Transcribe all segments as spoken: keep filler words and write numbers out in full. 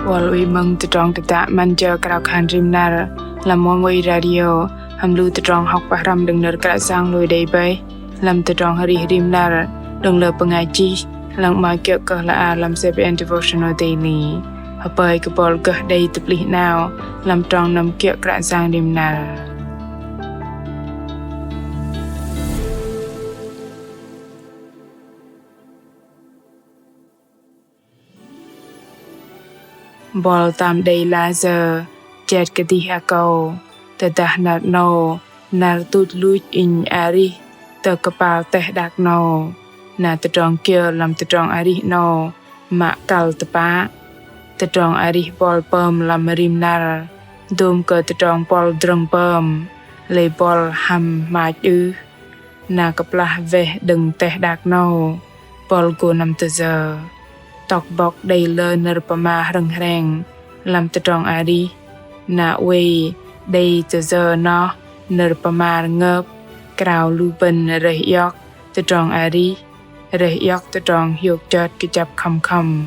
Buăl oei mơ̆ng tơdrong tơdă 'Măn jơ krao khan rim năr lăm Oneway Radio hăm lu tơdrong hŏk pơhrăm đơ̆ng nơ̆r Kră Yang lui đei bơih lăm tơdrong arih rim năr đơ̆ng lơ bơngai chih lăng 'mơ̆i kiơ̆ kơ hla bơar lăm CBN Devotional Daily. Hơpơi kơ buăl gơh đei tơplih 'nao lăm trong năm kiơ̆ Kră Yang rim năr. Buăl tam đei lah sơ̆ jet kơdih akâu, tơdah năr 'nâu năr tuch luch inh arih tơ kơpal teh đak 'nâu, na tơdrong kiơ lăm tơdrong arih 'nâu mă kăl tơpă? Tơdrong arih buăl pơm lăm rim năr dôm kơ tơdrong buăl drơ̆ng pơm, lei buăl hăm hmach ưh? Na kơplah weh đơ̆ng teh đak 'nâu, buăl gô năm tơ yơ? Tŏk bŏk đei lơ nơ̆r pơma hrơ̆ng hreng lăm tơdrong arih, na oei đei tơ yơ noh nơ̆r pơma rơngơp krao lu bơ̆n rơih iŏk tơdrong arih, rơih iŏk tơdrong hiôk chơt kơjăp khŏm khŏm.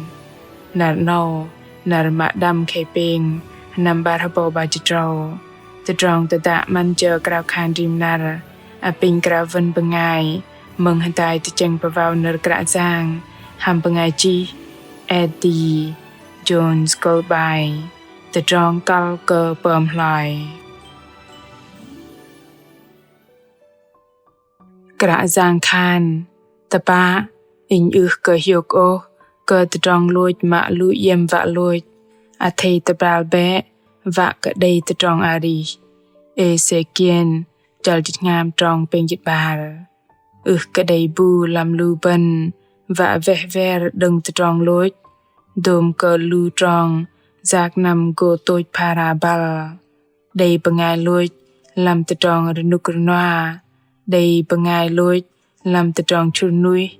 Năr 'nâu, năr mă đăm khei pêng, sơnăm 'bar hơbâu 'bar jĭt tơdrâu. Tơdrong tơdă 'Măn jơ krao khan rim năr apinh krao wơ̆n bơngai mơ̆ng hơdai tơchĕng pơwao nơ̆r Kră Yang hăm bơngai chih Eddie Jones Goldby. Tơdrong kăl kơ pơm hloi. Kră Yang khan: Tơpă, inh ưh kơ hiôk ôh kơ tơdrong lôch mă lu iĕm wă lôch, athei tơbral bĕ wă kơ đei tơdrong arih. Êsêkiel chăl jĭt tơhngam trong pêng jĭt 'bar. Ưh kơ đei bu lăm lu bơ̆n wă weh wer đơ̆ng tơdrong lôch, dôm kơ lu trong yak năm gô tôch phara băl. Đei bơngai lôch lăm tơdrong rơnŭk rơnua, đei bơngai lôch lăm tơdrong sŭr nuih,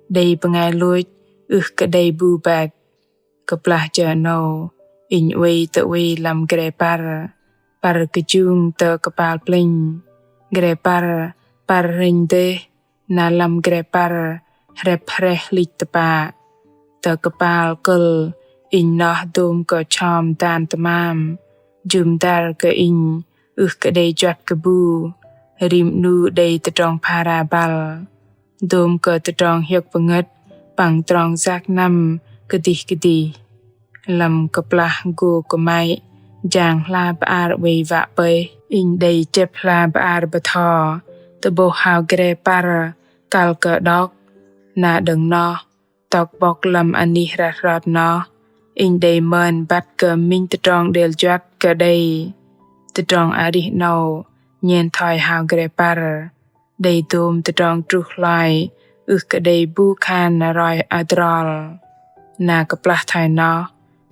đei bơngai lôch ưh kơ đei bu băt. Kơplah jơ 'nâu, inh oei tơ oei lăm gre păr, păr kơjung tơ kơpal plĕnh. Gre păr, păr hrĕnh dêh, na lăm gre păr hrĕp hrĕh hlĭch tơpă. Tơ kơpal kơ̆l inh noh dôm kơ chom dan tơmam, jŭm dăr kơ inh ưh kơ đei juăt kơ bu, rim 'nu đei tơdrong phara băl. Dôm kơ tơdrong hiơ̆k pơngơ̆t păng trong yak năm kơdih kơdih. Lăm kơplah gô kơmăy jang hla bơar oei wă pơih, inh đei chĕp hla bơar bơtho tơ'bôh hao gre păr kăl kơ đŏk. Na đơ̆ng noh, tŏk bŏk lăm anih hrăt hrot noh, inh đei mơn băt kơ minh tơdrong đêl juăt kơ đei. Tơdrong arih 'nâu nhen thoi hao gre păr, đei dôm tơdrong truh hloi ưh kơ đei bu khan roi adrol. Na kơplah thoi noh,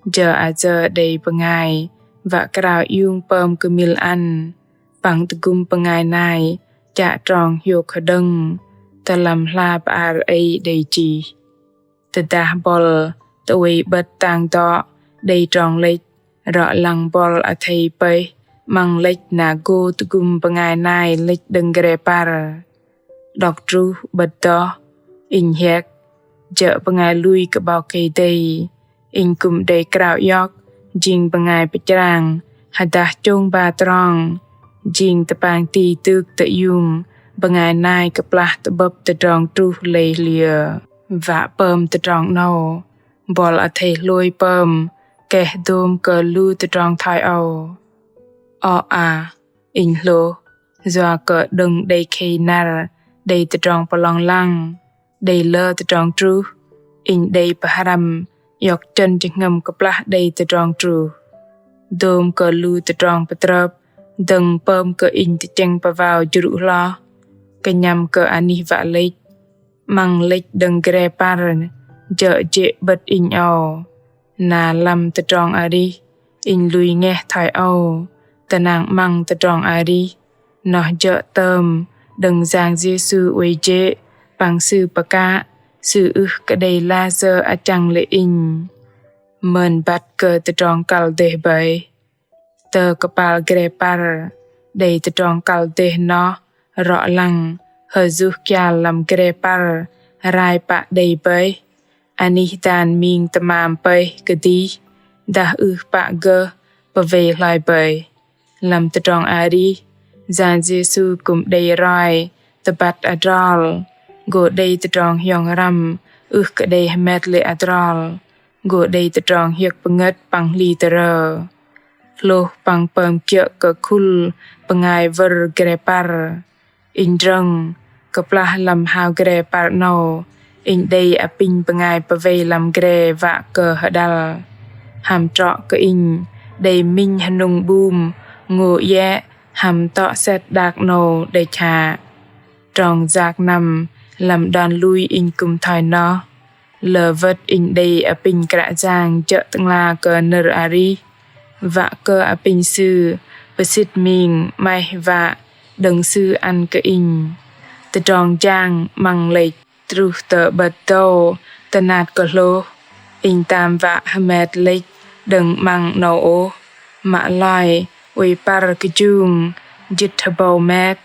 jơ ayơ đei bơngai wă krao iung pơm kơmil ăn, păng tơgŭm bơngai nai chă trong hiôk hơđơ̆ng tơ lăm hla bơar ei đei chih. Tơdah buăl tơ oei 'bơ̆t tang dŏ đei trong lĕch, rŏ lăng buăl athei pơih 'măng lĕch na gô tơgŭm bơngai nai lĕch đơ̆ng gre păr. Đŏk truh 'bơ̆t dŏ, inh hiĕk jơ̆ bơngai lui kơ 'Bok Kei-Dei. Inh kư̆m đei krao iŏk jing bơngai pơchrang hơdah chông ba trong, jing tơpang ti tŭk tơiung bơngai nai kơplah tơ'bơ̆p tơdrong truh lei liơ. Wă pơm tơdrong 'nâu, buăl athei hlôi pơm keh dôm kơ lu tơdrong thoi âu. Ơ a, inh hlôh, yua kơ đơ̆ng đei khei năr đei tơdrong pơlong lăng, đei lơ tơdrong truh, inh đei pơhrăm iŏk chơ̆n jơhngơ̆m kơplah đei tơdrong truh. Dôm kơ lu tơdrong pơtrơp dơ̆ng pơm kơ inh tơchĕng pơwao jrŭ hloh, kơnhăm kơ anih wă lĕch, 'măng lĕch đơ̆ng gre păr jơ̆ jê̆ 'bơ̆t inh âu. Na lăm tơdrong arih, inh lui ngeh thoi âu, tơnăng 'măng tơdrong arih noh jơ̆ tơm đơ̆ng Yang Yêsu oei jê̆ păng Sư pơkă, Sư ưh kơ đei lah sơ̆ achăng lê̆ inh. Mơn băt kơ tơdrong kăl dêh bơih. Tơ kơpal gre păr đei tơdrong kăl dêh noh rŏ lăng hơyuh kial lăm gre păr rai pă đei bơih. Anih dan ming tơmam pơih kơdih, dah ưh pă gơh pơwei hloi bơih. Lăm tơdrong arih, Yang Yêsu kư̆m đei roi tơbăt adrol, gô đei tơdrong hiong răm ưh kơ đei hơmet lê̆ adrol, gô đei tơdrong hiơ̆k pơngơ̆t păng hli tơrơ. Hlôh păng pơm kiơ̆ kơ khul bơngai wơr gre păr. Inh drơ̆ng, kơplah lăm hao gre păr 'nâu, inh đei apinh bơngai pơwei lăm gre wă kơ hơđăl. Hăm trŏ kơ inh đei minh hơnŭng 'bum ngô iĕ hăm tŏ sĕt đak 'nâu đĕch hă. Trong yak năm lăm đon lui inh kư̆m thoi noh. Lơ wơ̆t inh đei apinh Kră Yang jơ̆ tơ'ngla kơ nơ̆r arih, wă kơ apinh Sư pơsĭt ming 'maih wă đơ̆ng Sư ăn kơ inh. Tơdrong jang 'măng lĕch truh tơ 'bơ̆t dâu tơnat kơ hlôh, inh tam wă hơmet lĕch đơ̆ng 'măng 'nâu ôh. Mă lei oei păr kơjung jĭt hơbâu met.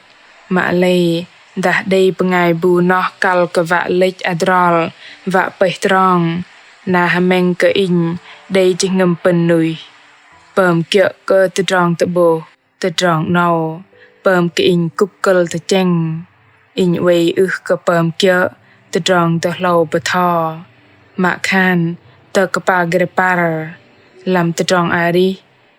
Mă lei dah đei bơngai bu noh kăl kơ wă lĕch adrol wă pơih trong, na hơmĕng kơ inh đei jơhngơ̆m pơ̆n nuih. Pơm kiơ̆ kơ tơdrong tơ'bôh, tơdrong 'nâu pơm kơ inh kŭp kơ̆l tơchĕng. Inh oei ưh kơ pơm kiơ̆ tơdrong tơhlâu bơtho, mă khan tơ kơpal gre păr. Lăm tơdrong arih,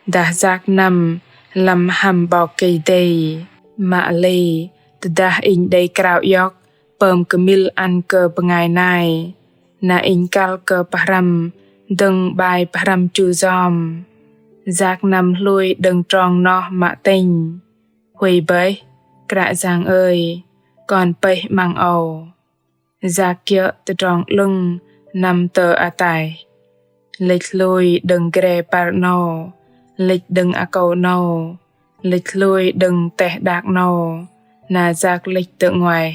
dah yak năm lăm hăm 'Bok Kei-Dei. Mă lei tơdah inh đei krao iŏk pơm kơmil ăn kơ bơngai nai, na inh kăl kơ pơhrăm dơ̆ng 'bai pơhrăm chu yom. Yak năm hlôi đơ̆ng trong noh mă tĕnh. Huay bơih, Kră Yang ơi, kon pơih 'măng âu. Yak kiơ̆ tơdrong 'lơ̆ng năm tơ ataih. Lĕch hlôi đơ̆ng gre păr 'nâu, lĕch đơ̆ng akâu 'nâu, lĕch hlôi đơ̆ng teh đak 'nâu, na yak lĕch tơ 'nguaih.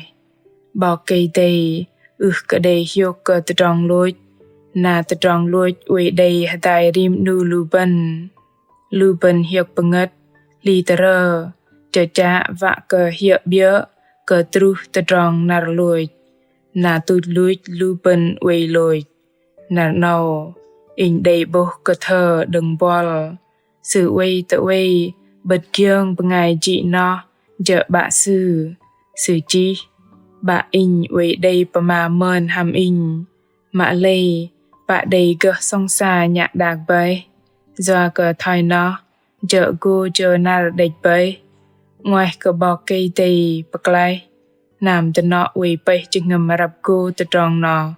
'Bok Kei-Dei ưh kơ đei hiôk kơ tơdrong lôch, na tơdrong lôch oei đei hơdai rim 'nu lu bơ̆n. Lu bơ̆n hiơ̆k pơngơ̆t, hli tơrơ, chơchă wă kơ hiơ̆ 'biơ̆ kơ truh tơdrong năr lôch. Na tuch luch lu bơ̆n oei lôch. Năr 'nâu, inh đei 'bôh kơthơ đơ̆ng buăl. Sư oei tơ oei 'bơ̆t giơ̆ng bơngai jĭ noh jơ̆ 'bă sư. Sư chih, 'bă inh oei đei pơma mơn hăm inh. Mă lei pă đei gơh sŏng sa nhă đak bơih. Yua kơ thoi noh jơ̆ gô jơ năr đĕch bơih. 'Nguaih kơ 'Bok Kei-Dei pơklaih, hnam dơnŏ oei pơih jơhngơ̆m răp gô tơdrong noh.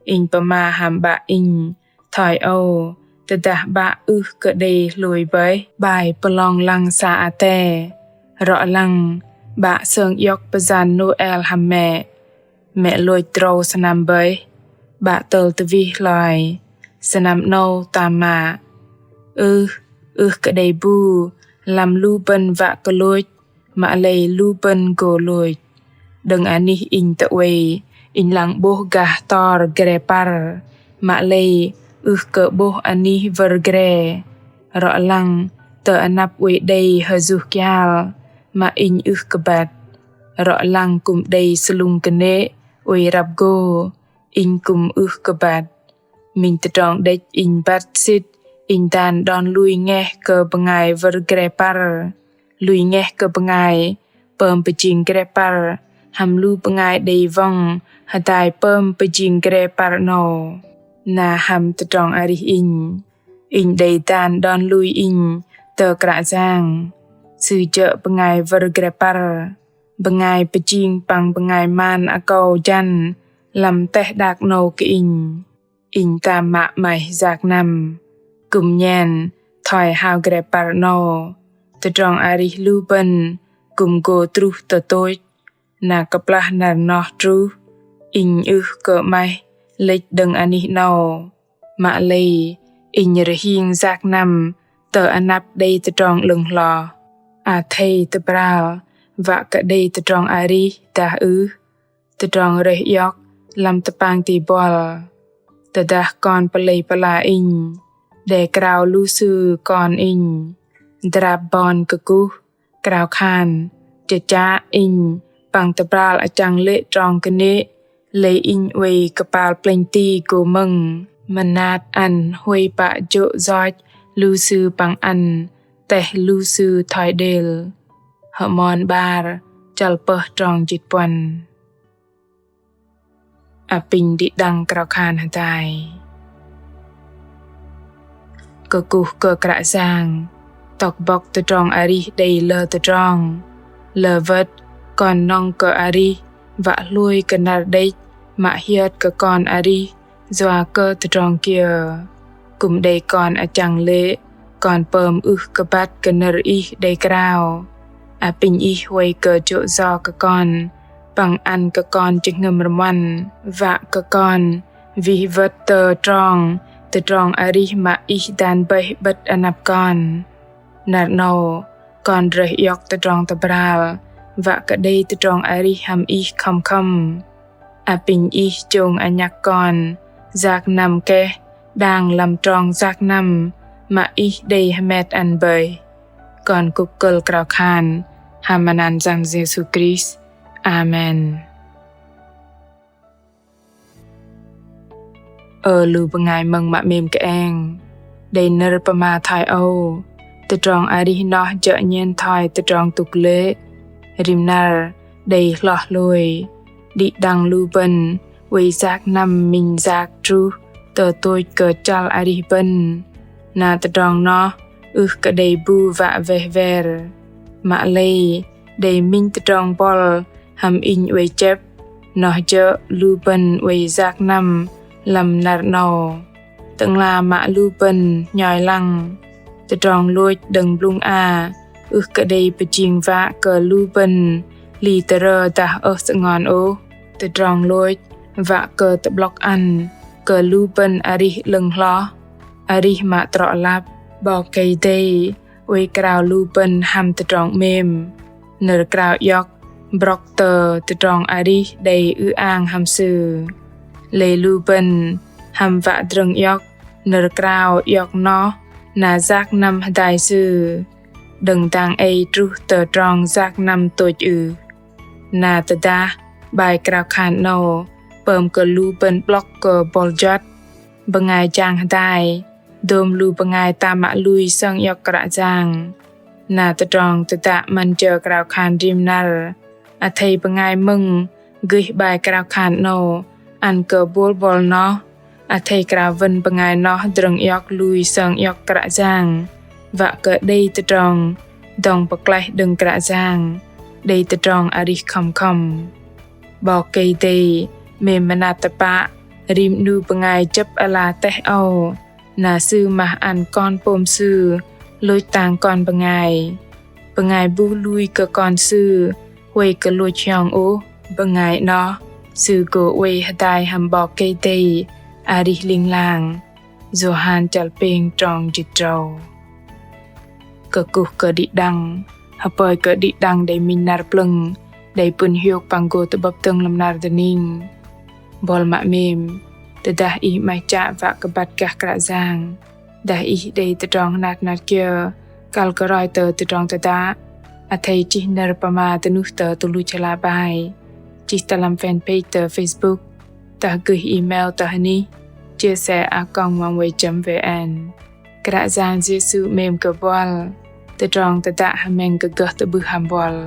Inh pơma hăm 'bă inh thoi âu, tơdah 'bă ưh kơ đei hlôi bơih. 'Bai pơlong lăng sa ate. Rŏ lăng 'bă sơng iŏk pơyan Nôel hăm mĕ. Mĕ lôch drâu sơnăm bơih, 'bă tơl tơwih hloi, sơnăm 'nâu tam mă. Ưh, ưh kơ đei bu lăm lu bơ̆n wă kơ lôch, mă lei lu bơ̆n gô lôch. Đơ̆ng anih inh tơ oei, inh lăng 'bôh gah tor gre păr, mă lei ưh kơ 'bôh anih wơr gre. Rŏ lăng tơ anăp oei đei hơjuh kial, mă inh ưh kơ băt. Rŏ lăng kư̆m đei sơlŭng kơnê̆ oei răp gô, inh kư̆m ưh kơ băt. Minh tơdrong đĕch inh băt sĭt, inh dan đon lui ngeh kơ bơngai wơr gre păr. Lui ngeh kơ bơngai pơm pơjing gre păr, hăm lu bơngai đei wŏng hơdai pơm pơjing gre păr 'nâu. Na hăm tơdrong arih inh, inh đei dan đon lui inh tơ Kră Yang. Sư jơ̆ bơngai wơr gre păr, bơngai pơjing păng bơngai man akâu jăn lăm teh đak 'nâu kơ inh. Inh tam mă 'maih yak năm, kư̆m nhen thoi hao gre păr 'nâu, tơdrong arih lu bơ̆n kư̆m gô truh tơtôch. Na kơplah năr noh truh, inh ưh kơ 'maih lĕch đơ̆ng anih 'nâu. Mă lei, inh rơhing yak năm tơ anăp đei tơdrong 'lơ̆ng hloh. Athei tơbral wă kơ đei tơdrong arih dah ưh. Tơdrong rơih iŏk lăm tơpang ti buăl. Tơdah kon pơlei pơla inh, đe krao lu sư kon inh. Drap bon kơkuh, krao khan, chơchă inh păng tơbral achăng lê̆ trong kơnê̆, lei inh oei kơpal plĕnh ti gô mơ̆ng. Mơnat ăn huay pă jô̆ yoch lu sư păng ăn teh lu sư thoi đêl. Hơmon 'bar, chăl pơh trong jĭt puăn. Apinh đĭ đăng krao khan hơdai. Kơkuh kơ Kră Yang, tŏk bŏk tơdrong arih đei lơ tơdrong. Lơ wơ̆t kon nŏng kơ arih wă hlôi kơ năr đĕch mă hiơt kơ kon arih yua kơ tơdrong kiơ. Kư̆m đei kon achăng lê̆, kon pơm ưh kơ băt kơ nơ̆r Ih đei krao. Apinh Ih huay kơ jô̆ yo kơ kon, păng ăn kơ kon jơhngơ̆m rơmuăn, wă kơ kon wih wơ̆t tơdrong, tơdrong arih mă Ih dan bơih 'bơ̆t anăp kon. Năr 'nâu, kon rơih iŏk tơdrong tơbral, wă kơ đei tơdrong arih hăm Ih khŏm khŏm. Apinh Ih chông anhăk kon yak năm keh đang lăm trong yak năm mă Ih đei hơmet ăn bơih. Kon kŭk kơ̆l krao khan hăm anăn Yang Yêsu Krist. Amen. Ơ lu bơngai mơ̆ng mă 'mêm kơeng, đei nơ̆r pơma thoi âu: Tơdrong arih noh jơ̆ nhen thoi tơdrong tŭk lê̆, rim năr đei hloh hlôi. Đĭ đăng lu bơ̆n oei yak năm minh yak truh tơ tôch kơ chăl arih bơ̆n. Na tơdrong noh ưh kơ đei bu wă weh wer. Mă lei đei minh tơdrong buăl hăm inh oei chĕp, noh jơ̆ lu bơ̆n oei yak năm lăm năr 'nâu. Tơ'ngla mă lu bơ̆n nhoi lăng, tơdrong lôch đơ̆ng blŭng a ưh kơ đei pơjing wă kơ lu bơ̆n hli tơrơ dah ơh sơngon ôh. Tơdrong lôch wă kơ tơ'blŏk ăn kơ lu bơ̆n arih 'lơ̆ng hloh, arih mă trŏ lăp. 'Bok Kei-Dei oei krao lu bơ̆n hăm tơdrong 'mêm, nơ̆r krao iŏk brŏk tơ tơdrong arih đei ư-ang hăm Sư. Lei lu bơ̆n hăm wă drơ̆ng iŏk nơ̆r krao iŏk noh na yak năm hơdai Sư, đơ̆ng dang ei truh tơ trong yak năm tôch ưh. Na tơdah 'bai krao khan 'nâu pơm kơ lu bơ̆n 'blŏk kơ bŏl juăt, bơngai jang hơdai dôm lu bơngai tam mă lui sơng iŏk Kră Yang. Na tơdrong tơdă 'măn jơ krao khan rim năr, athei bơngai mơ̆ng gơih 'bai krao khan 'nâu ăn kơ bôl bŏl noh, athei krao wơ̆n bơngai noh drơ̆ng iŏk lui sơng iŏk Kră Yang, wă kơ đei tơdrong dŏng pơklaih đơ̆ng Kră Yang, đei tơdrong arih khŏm khŏm. 'Bok Kei-Dei 'mêm mơnat tơpă rim 'nu bơngai jơ̆p ala teh âu, na Sư mah ăn Kon pôm Sư lôch tang kon bơngai. Bơngai bu lui kơ Kon Sư huay kơ lôch hiong ôh, bơngai noh sư gô oei hơdai hăm 'Bok Kei-Dei arih ling lang. Yôhan chăl pêng trong jĭt tơdrâu. Kơkuh kơ đĭ đăng, hơpơi kơ đĭ đăng đei minh năr plơ̆ng, đei pŭn hiôk păng gô tơ'bơ̆p dơ̆ng lăm năr dơning. Buăl mă 'mêm, tơdah ih 'maih chă wă kơ băt gah Kră Yang, dah ih đei tơdrong hơnat hơnat kiơ kăl kơ roi tơ tơdrong tơdă, athei chih nơ̆r pơma dơnuh tơ tơluch hla bơar, chih tơ lăm fanpage tơ Facebook, dah gơih email tơ hơnih chia sẻ a còng oneway chấm vn. Kră Yang Yêsu 'mêm kơ buăl. Tơdrong tơdă hơmĕng kơ gơh tơ'bưh hăm buăl.